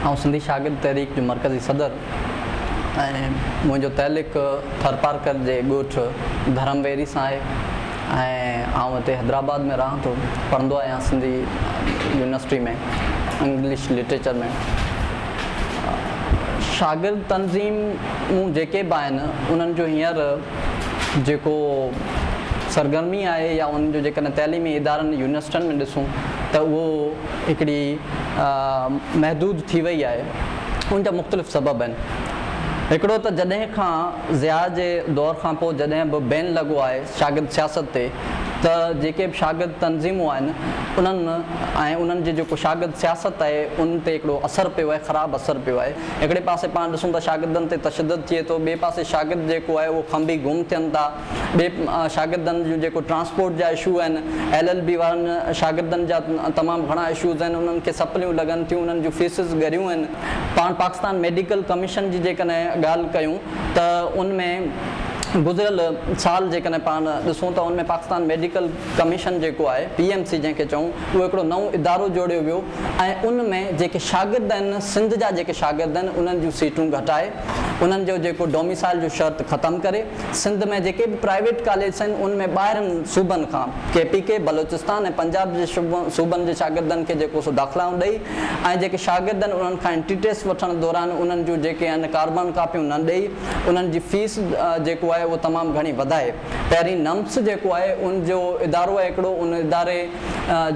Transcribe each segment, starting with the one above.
آئون سنڌي شاگرد تحريڪ جو مرڪزي صدر ۽ منهنجو تعلق ٿرپارڪر جي ڳوٺ ڌرم ويري سان آهي ۽ آئون هتي حيدرآباد ۾ رهان ٿو، پڙهندو آهيان سنڌي يونيورسٽي ۾ انگلش لٽريچر ۾. شاگرد تنظيمون جيڪي به آهن انهن جو هينئر جيڪو سرگرمي آهي يا انهن جو جيڪڏهن تعليمي ادارن يونيورسٽين ۾ ڏسون ته اهو هڪڙي محدود ٿي وئي آهي ان جا مختلف سبب آهن هڪڙو ته جڏهن کان ضياء جي دور کان پوء جڏهن به بين لڳو آهي شاگرد سياست تي ته جيڪي به شاگرد تنظيمون آهن انهن ۽ انهن جي جيڪو شاگرد سياست آهي ان تي هڪڙو اثر پيو آهي خراب اثر پيو آهي هڪڙي پاسي پاڻ ڏسون ته شاگردن تي تشدد ٿئي ٿو ٻئي پاسي شاگرد جيڪو آهي اهو کنڀي گم ٿين ٿا ٻئي شاگردن جون جيڪو ٽرانسپورٽ جا اشو آهن ايل ايل بي وارن شاگردن جا تمام گهڻا اشوز آهن انهن کي سپليون لڳن ٿيون انهن جون فيسز ڳريون آهن پاڻ پاڪستان ميڊيڪل ڪميشن جي جيڪڏهن ڳالهه ڪيون ته ان ۾ گذريل سال جيڪڏهن پاڻ ڏسون ته ان ۾ پاڪستان ميڊيڪل ڪميشن جيڪو آهي پي ايم سي جنهن کي چئون اهو هڪڙو نئون ادارو جوڙيو ويو ۽ ان ۾ جيڪي شاگرد آهن سنڌ جا جيڪي شاگرد آهن انهن جون سيٽون گهٽائي انهن جو جيڪو ڊوميسائل جو شرط ختم ڪري سنڌ ۾ جيڪي به پرائيويٽ ڪاليجز آهن ان ۾ ٻاهرن صوبن کان ڪي پي ڪي، بلوچستان ۽ پنجاب جي صوبن جي شاگردن کي جيڪو سو داخلائون ڏئي ۽ جيڪي شاگرد آهن انهن کان انٽري ٽيسٽ وٺڻ دوران انهن جون جيڪي آهن ڪاربان ڪاپيون نه ڏئي انهن جي فيس جيڪو آهي اهو تمام گهڻي وڌائي پهرين نمس جيڪو آهي ان جو ادارو آهي هڪڙو ان اداري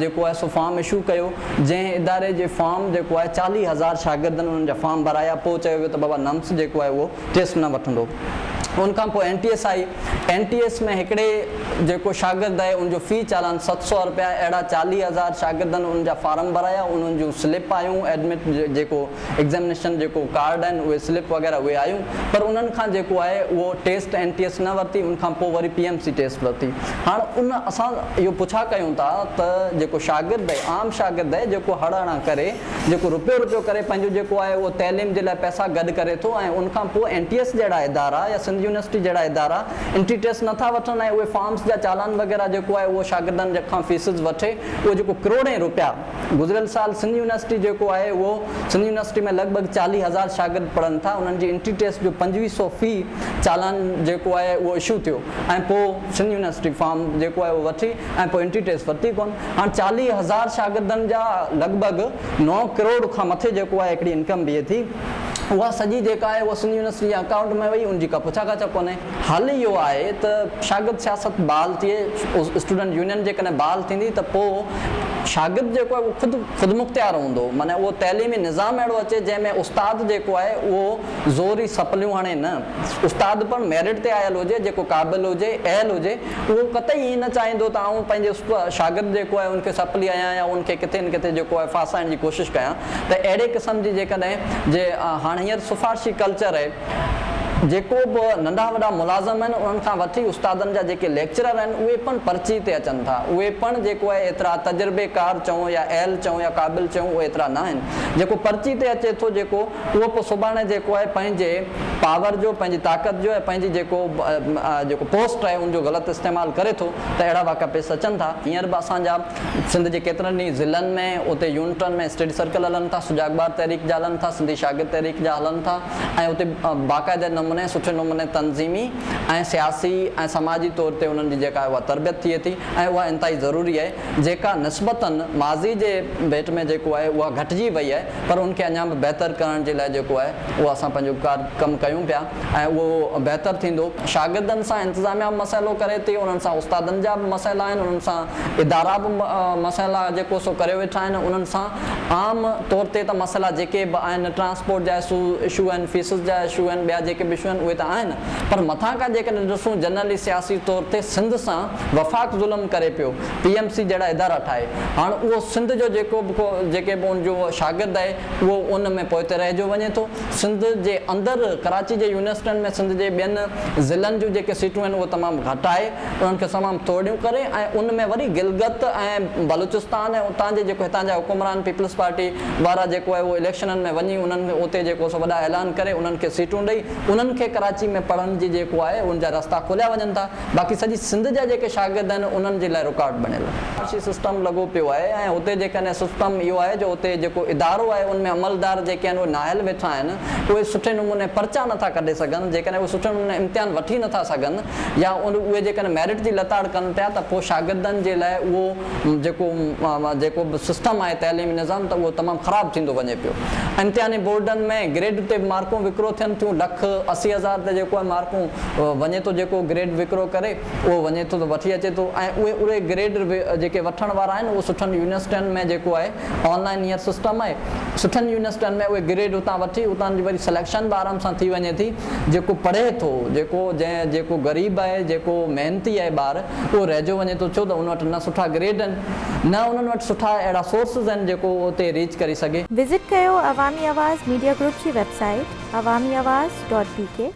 جيڪو آهي سو فارم اشو ڪيو جنهن اداري جي فارم جيڪو آهي 40,000 شاگردن انهن جا فارم ڀرايا پوء چيو ويو ته بابا نمس جيڪو آهي اهو ٽيسٽ نه وٺندو. ان کان پوء N T S I. N T S ۾ هڪڙي جيڪو شاگرد آهي ان جو في چالان 700 رپيا اهڙا 40,000 شاگردن ان جا فارم ڀرايا انهن جون سلپ آيون ايڊمٽ جيڪو ايگزامنيشن جيڪو ڪارڊ آهن اهي سلپ وغيره اهي آيون پر انهن کان جيڪو آهي اهو ٽيسٽ اين ٽي ايس نه ورتي ان کان پوء وري پي ايم سي ٽيسٽ ورتي هاڻ ان اسان اهو پڇا ڪيون ٿا ته جيڪو شاگرد آهي عام شاگرد آهي جيڪو هڙ هڙان ڪري جيڪو رپيو رپيو ڪري پنهنجو جيڪو آهي اهو تعليم جي لاء پئسا گڏ ڪري ٿو ۽ ان کان پوء اين ٽي ايس جهڙا ادارا يا سنڌ يونيورسٽي جهڙا ادارا انٽري ٽيسٽ نه ٿا وٺن ۽ اهي فارمز جا چالان وغيره جيڪو آهي اهو شاگردن کان فيسز وٺي اهو جيڪو ڪروڙين رپيا گذريل سال سنڌ يونيورسٽي جيڪو آهي اهو سنڌ يونيورسٽي ۾ لڳ ڀڳ 40,000 شاگرد پڙهن ٿا انهن جي انٽري ٽيسٽ جو 2500 في چالان جيڪو آهي اهو اشو ٿيو ۽ پوء سنڌ يونيورسٽي فارم جيڪو آهي اهو وٺي ۽ پوء انٽري ٽيسٽ ورتي ڪونه. هاڻ 40,000 شاگردن جا لڳ ڀڳ 9 ڪروڙ کان مٿي جيڪو آهي هڪڙي انڪم بيهي ٿي اها سڄي جيڪا آهي اها سنڌ يونيورسٽي جي اڪائونٽ ۾ وئي ان جي ڪا پڇا ڳاڇا ڪونهي. حل اهو آهي ته شاگرد سياست بحال ٿئي، اسٽوڊنٽ يونين جيڪڏهن بحال ٿيندي ته پوء شاگرد جيڪو آهي اهو خود خودمختيار هوندو معنيٰ اهو تعليمي نظام اهڙو اچي جنهن ۾ استاد جيڪو آهي اهو زوري سپليون هڻي نه استاد پڻ ميرٽ تي آيل هجي جيڪو قابل هجي اهل هجي اهو قطعي ائين نه چاهيندو ته آئون پنهنجي شاگرد جيڪو آهي ان کي سپلي هڻان يا ان کي ڪٿي نه ڪٿي جيڪو آهي ڦاسائڻ جي ڪوشش ڪيان ته اهڙي قسم جي جيڪڏهن جي هاڻ هينئر سفارشي ڪلچر آهي جيڪو به ننڍا وڏا ملازم آهن انهن کان وٺي استادن جا جيڪي ليڪچرر آهن اهي پڻ پرچي تي اچن ٿا اهي پڻ جيڪو آهي ايترا تجربيڪار چئون يا اهل چئون يا قابل چئون اهي ايترا نه آهن جيڪو پرچي تي اچي ٿو جيڪو اهو پوء سڀاڻي جيڪو آهي پنهنجي پاور جو، پنهنجي طاقت جو ۽ پنهنجي جيڪو جيڪو پوسٽ آهي ان جو غلط استعمال ڪري ٿو ته اهڙا واقعا پيش اچن ٿا. هينئر به اسان جا سنڌ جي ڪيترن ئي ضلعن ۾ اتي يونٽن ۾ اسٽڊي سرڪل هلن ٿا، سجاڳ ٻار تحريڪ جا هلن ٿا، سنڌي شاگرد تحريڪ جا هلن ٿا ۽ اتي باقاعده نموني سٺي نموني تنظيمي ۽ سياسي ۽ سماجي طور تي انهن جي جيڪا آهي اها تربيت ٿئي ٿي ۽ اها انتهائي ضروري آهي جيڪا نسبتاً ماضي جي ڀيٽ ۾ جيڪو آهي اها گهٽجي وئي آهي. پر ان کي اڃا به بهتر ڪرڻ جي لاء جيڪو آهي اهو اسان پنهنجو ڪار ڪم ڪيون پيا ۽ اهو بهتر ٿيندو. شاگردن سان انتظاميا به مسئلو ڪري ٿي، انهن سان استادن جا به مسئلا آهن، انهن سان ادارا به مسئلا جيڪو سو ڪريو ويٺا آهن، انهن سان عام طور تي ته مسئلا جيڪي به آهن ٽرانسپورٽ جا اشو آهن، فيسز جا اشو آهن، ٻيا جيڪي به اشو آهن اهي ته آهن پر مٿان کان جيڪڏهن ڏسون جنرلي سياسي طور تي سنڌ سان وفاق ظلم ڪري پيو. پي ايم سي جهڙا ادارا ٺاهي هاڻ اهو سنڌ جو جيڪو به ڪو جيڪي به ان جو شاگرد آهي اهو ان ۾ پوئتي رهجيو وڃي ٿو سنڌ جي اندر ڪراچي جي يونيورسٽين ۾ سنڌ جي ٻين ضلعن جون جيڪي سيٽون آهن اهو تمام گهٽ آهي انهن کي تمام ٿورڙيون ڪري ۽ ان ۾ وري گلگت ۽ بلوچستان ۽ اتان جي جيڪو هتان جا حڪمران پيپلز پارٽي وارا جيڪو آهي اهو اليڪشنن ۾ وڃي انهن اتي جيڪو سو وڏا اعلان ڪري انهن کي سيٽون ڏئي انهن انهن کي ڪراچي ۾ پڙهڻ جي جيڪو آهي ان جا رستا کوليا وڃن ٿا باقي سڄي سنڌ جا جيڪي شاگرد آهن انهن جي لاء رڪاوٽ بڻيل. معاشي سسٽم لڳو پيو آهي ۽ اتي جيڪڏهن سسٽم اهو آهي جو اتي جيڪو ادارو آهي ان ۾ عملدار جيڪي آهن اهي نااهل ويٺا آهن اهي سٺي نموني پرچا نٿا ڪڍي سگهن جيڪڏهن اهي سٺي نموني امتحان وٺي نٿا سگهن يا اهي جيڪڏهن ميرٽ جي لتاڙ ڪن پيا ته پوء شاگردن جي لاء اهو جيڪو جيڪو به سسٽم آهي تعليمي نظام ته اهو تمام خراب ٿيندو وڃي پيو. امتحاني بورڊن ۾ گريڊ تي به مارڪون وڪرو ٿين ٿيون لک 80 هزار تي جيڪو آهي مارڪون وڃي ٿو جيڪو گريڊ وڪرو ڪري اهو وڃي ٿو ته وٺي اچي ٿو ۽ اهي اهي گريڊ جيڪي وٺڻ وارا آهن اهي سٺن يونيورسٽين ۾ جيڪو آهي آن لائين هينئر سسٽم آهي سٺن يونيورسٽين ۾ اهي گريڊ اتان وٺي اتان جي وري سليڪشن به آرام سان ٿي وڃي ٿي جيڪو پڙهي ٿو جيڪو جنهن جيڪو غريب آهي جيڪو محنتي آهي ٻار اهو رهجيو وڃي ٿو ڇو ته ان وٽ نه سٺا گريڊ آهن نه انهن وٽ سٺا اهڙا سورسز آهن جيڪو اتي ريچ ڪري سگهي. وزٽ ڪيو عوامي آواز ميڊيا گروپ جي website Awami Awaz dot B K.